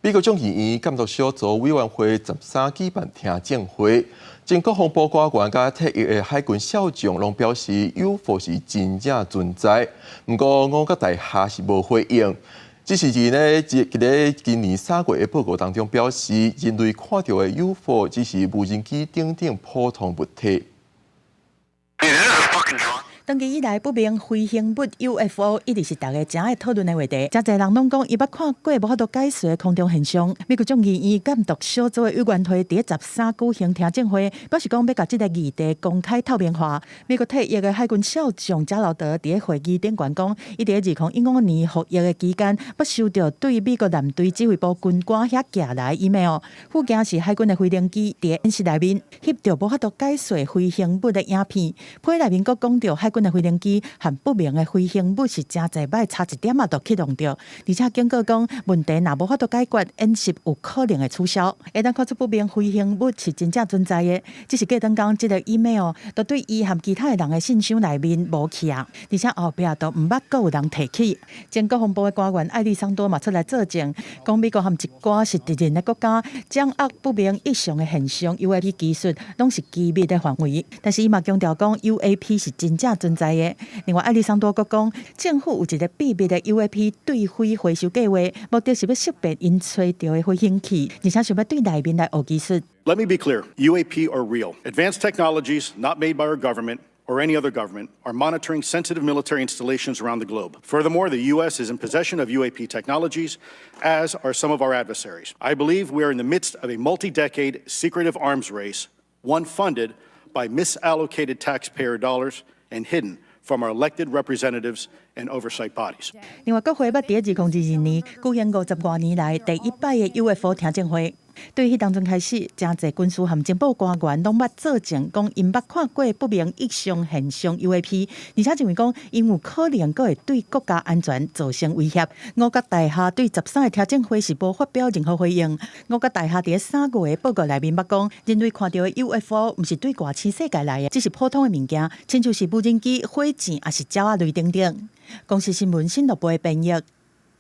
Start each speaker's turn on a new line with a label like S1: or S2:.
S1: 美國眾議院監督小組委員會13舉辦聽證會，前國防部官員佮退役的海軍少將攏表示 UFO 是真正存在，毋過五角大廈是無回應。只是佇咧這個今年3月的報告當中表示，人類看著的 UFO 只是無人機等等普通物體。
S2: 長期以來，不明飛行物 UFO 一直是大家誠愛討論的話題。誠濟人攏講，伊捌看過無法度解釋的空中現象。美國眾議院監督小組的委員會佇13舉行聽證會，表示講欲共這個議題公開透明化。美國退役的海軍少將賈勞德佇會議頂懸講，伊佇2015年服役的期間，捌收著對美國艦隊指揮部軍官遐寄來 email，附件是海軍的飛行機佇演習內面翕著無法度解釋飛行物的影片，批內面閣講著海軍的飛行機和不明的飛行物是誠濟擺差一點仔就去挵著，而且警告講問題若無法度解決，演習有可能會取消。會當看出不明飛行物是真正存在的，只是過轉工這個 email 都對伊和其他的人的信箱內面無去啊，而且後壁都毋捌閣有人提起。前國防部的官員艾利桑多嘛出來作證，講美國和一寡是敵人的國家掌握不明異常的現象 UAP 技術，攏是機密的範圍。但是伊嘛強調講 UAP 是真正存在的。另外，艾利桑多閣講，政府有一個秘密的 UAP 墜毀回收計劃，目的是欲識別𪜶揣著的飛行器，而且想欲對內面來學技術。
S3: Let me be clear, UAP are real. Advanced technologies not made by our government or any other government are monitoring sensitive military installations around the globe. Furthermore, the U.S. is in possession of UAP technologies, as are some of our adversaries. I believe we are in the midst of a multi-decade secretive arms race, one funded by misallocated taxpayer dollars and hidden from our elected representatives and oversight bodies.
S2: 另外，國會捌佇2022年舉行50外年來第一擺的 UFO 聽證會。對彼當陣開始，誠濟軍事和情報官員攏捌作證，講𪜶捌看過不明異常現象 UAP，而且認為講𪜶有可能閣會對國家安全造成威脅。五角大廈對13个聽證會是無發表任何回應。五角大廈佇3月的報告內面捌講，人類看著的 UFO 毋是對外星世界來的，只是普通的物件，親像是無人機、火箭，抑是鳥仔類等等。公視新聞新樂部的編譯。